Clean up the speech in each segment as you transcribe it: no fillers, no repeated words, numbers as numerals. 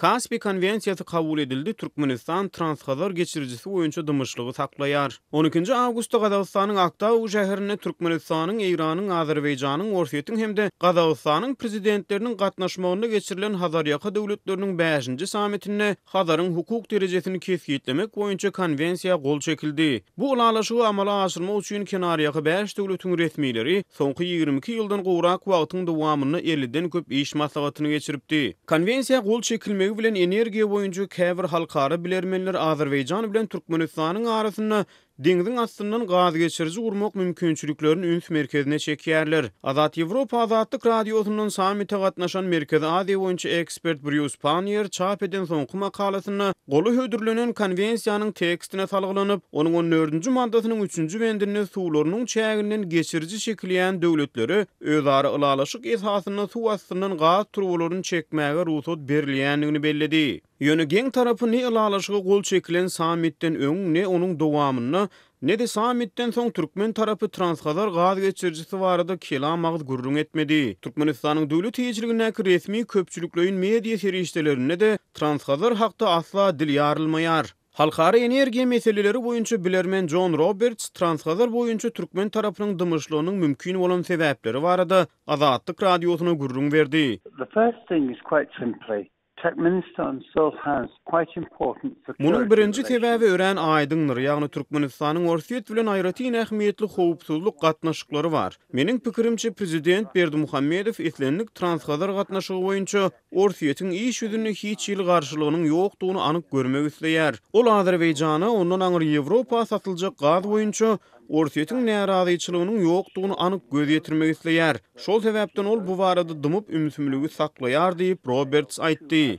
Kaspi konwensiýasy kabul edildi, Türkmenistan Transhazar geçirijisi boýunça dymyşlygy saklaýar. On ikinji awgustda Gazagystanyň Aktau şäherinde Türkmenistanyň, Eýranyň, Azerbaýjanyň, Orsýetiň hem-de Gazagystanyň Prezidentleriniň gatnaşmagynda geçirilen Hazarýaka döwletleriniň bäşinji sammitinde Hazaryň hukuk derejesini kesgitlemek boýunça Konwensiýa gol çekildi. Bu ylalaşygy amala aşyrmak üçin kenarýaka bäş döwletiň resmileri soňky 22 ýyldan gowrak wagtyň dowamynda elliden köp iş maslahatyny geçiripdi. Konwensiýa gol çekilmegi bilen energiýa boýunça käbir halkara bilermenler Azerbaýjan bilen Türkmenistanyň arasynda deňziň astyndan gazgeçiriji gurmak mümkinçiliklerini üns merkezine çekýärler. Azat Ýewropa Azatlyk Radiosyndan sammite gatnaşan Merkezi Aziýa boýunça ekspert Brýus Panniýer çap eden soňky makalasynda goly hödürlenen konwensiýanyň tekstine salgylanyp, onuň on dördünji maddasynyň üçünji bendinde suwlarynyň çäginden geçiriji çekilýän döwletlere özara ylalaşyk esasynda suw astyndan gaz turbalaryny çekmäge rugsat berilýändigini belledi. Ýöne geň tarapy ne ylalaşyga gol çekilen sammitden öň, ne onuň dowamynda, ne-de sammitden soň türkmen tarapy Transhazar gaz geçirijisi barada kelam agyz gürrüň etmedi. Türkmenistanyň döwlet eýeçiligindäki resmi köpçülikleýin media serişdelerinde-de Transhazar hakda asla dil ýarylmaýar. Halkara energiýa meseleleri boýunça bilermen Jon Roberts Transhazar boýunça türkmen tarapynyň dymyşlygynyň mümkin bolan sebäpleri barada Azatlyk Radiosyna gürrüň berdi. The first thing is quite simply, Turkmenistan still has quite important security Munuň birinji sebäbi örän aýdyňdyr, ýagny Türkmenistanyň Orsýet bilen aýratyn ähmiýetli howpsuzlyk gatnaşyklary bar. Meniň pikirimçe, prezident Berdimuhamedow islendik Transhazar gatnaşygy boýunça Orsýetiň iş ýüzünde hiç hili garşylygynyň ýokdugyny anyk görmek isleýär. Ol Azerbaýjana, ondan aňry Ýewropa satyljak gaz boýunça Orsýetiň närazyçylygynyň ýokdugyny anyk göz ýetirmek isleýär. Şol sebäpden ol bu barada dymyp ümsümligi saklaýar diýip, Roberts aýtdy.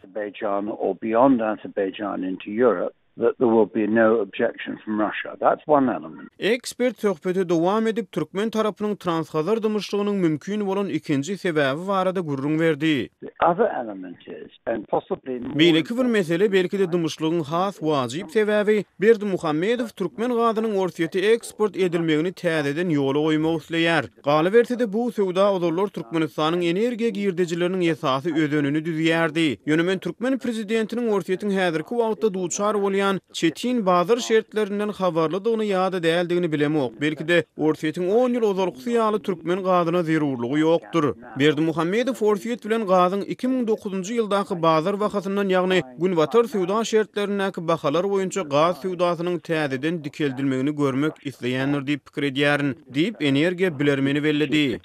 That there will be no objection from Russia. That's one element. Ekspert söhbeti dowam edip, türkmen tarapynyň Transhazar dymyşlygynyň mümkin bolan ikinji sebäbi barada gürrüň berdi. The other element is, and possibly more Beýleki bir mesele, belki-de dymyşlygyň has wajyp sebäbi, Berdimuhamedow türkmen gazynyň Orsýete eksport edilmegini täzeden ýola goýmak isleýär. Galyberse-de, bu söwda ozallar Türkmenistanyň energiýa girdejileriniň esasy özenini düzýärdi. Ýöne men türkmen prezidentiniň Orsýetiň häzirki wagtda duçar bolýan çetin bazar şertlerinden habarlydygyny ýa-da däldigini bilemok. Belki-de, Orsýetiň on ýyl ozalkysy ýaly türkmen gazyna zerurlygy ýokdur. Berdimuhamedow Orsýet bilen gazyň 2009-njy ýyldaky bazar bahasyndan, ýagny Günbatar söwda şertlerindäki bahalar boýunça gaz söwdasynyň täzeden dikeldilmegini görmek isleýändir diýip pikir edýärin, diýip, energiýa bilermeni belledi.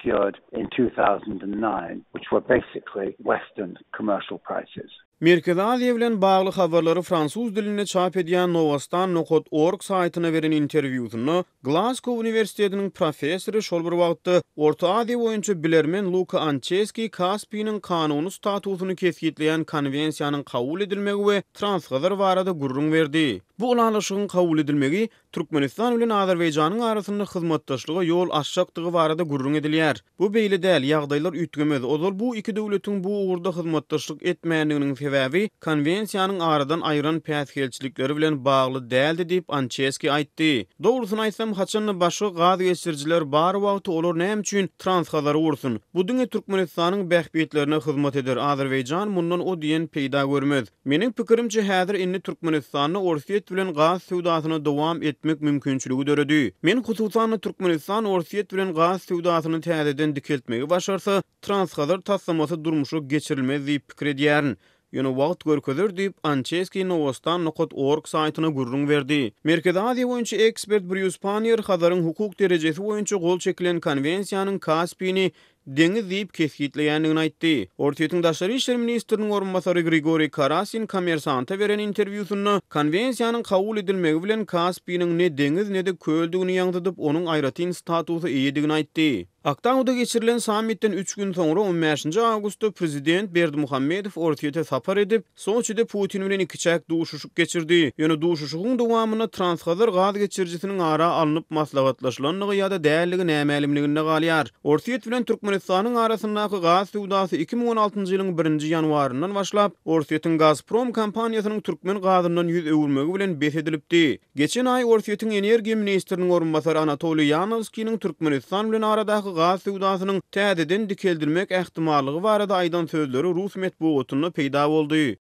Merkezi Aziýa bilen bagly habarlary fransuz dilinde çap edýän Nowostan nokat org saýtyna beren interwýusynda Glazgo uniwersitetiniň professory, şol bir wagtda Orta Aziýa boýunça bilermen Luka Ançeski Kaspiniň kanuny statusyny kesgitleýän konwensiýanyň kabul edilmegi we Transhazar barada gürrüň berdi. Bu ylalaşygyň kabul edilmegi Türkmenistan bilen Azerbaýjanyň arasynda hyzmatdaşlyga ýol açjakdygy barada gürrüň edilýär. Bu beýle däl, ýagdaýlar üýtgemez. Ozal bu iki döwletiň bu ugurda hyzmatdaşlyk etmändiginiň sebäbi konwensiýanyň aradan aýyran päsgelçilikleri bilen bagly däldi diýip, Ançeski aýtdy. Dogrusyny aýtsam, haçan-da başga gaz geçirijiler bar wagty olar näme üçin Transhazary gursun? Bu diňe Türkmenistanyň bähbitlerine hyzmat eder, Azerbaýjan mundan o diýen peýda görmez. Meniň pikirimçe, häzir indi Türkmenistanda Orsýet bilen gaz söwdasyna dowam etmek mümkinçiligi döredi. Men hususan-da Türkmenistan Orsýet bilen gaz söwdasyny täzeden dikeltmegi başarsa, Transhazar taslamasy durmuşa geçirilmez diýip pikir edýärin. Ýöne wagt görkezer diýip, Ançeskiý Nowostan nokat org saýtyna gürrüň berdi. Merkezi Aziýa boýunça ekspert Brýus Panniýer Hazaryň hukuk derejesi boýunça gol çekilen konwensiýanyň Kaspini deňiz diýip kesgitleýändigini aýtdy. Orsýetiň daşary işler ministriniň orunbasary Grigoriý Karasin Kommersanta beren interwýusynda konwensiýanyň kabul edilmegi bilen Kaspiniň ne deňiz, ne-de köldügini ýaňzydyp, onuň aýratyn statusa eýedigini aýtdy. Aktauda geçirilen sammitden üç gün soňra, on bäşinji awgustda prezident Berdimuhamedow Orsýete sapar edip, Soçide Putin bilen ikiçäk duşuşyk geçirdi. Ýöne duşuşygyň dowamynda Transhazar gaz geçirijisiniň ara alnyp maslahatlaşylandygy ýa-da däldigi nämälimliginde galýar. Orsýet bilen Türkmenistanyň arasyndaky gaz söwdasy 2016-njy ýylyň birinji ýanwaryndan başlap, Orsýetiň Gazprom kompaniýasynyň türkmen gazyndan ýüz öwürmegi bilen bes edilipdi. Geçen aý Orsýetiň energiýa ministriniň orunbasary Anatoliý Ýanowskiniň Türkmenistan bilen aradaky gaz söwdasynyň täzeden dikeldilmek ähtimallygy barada aýdan sözleri rus metbugatynda peýda boldy.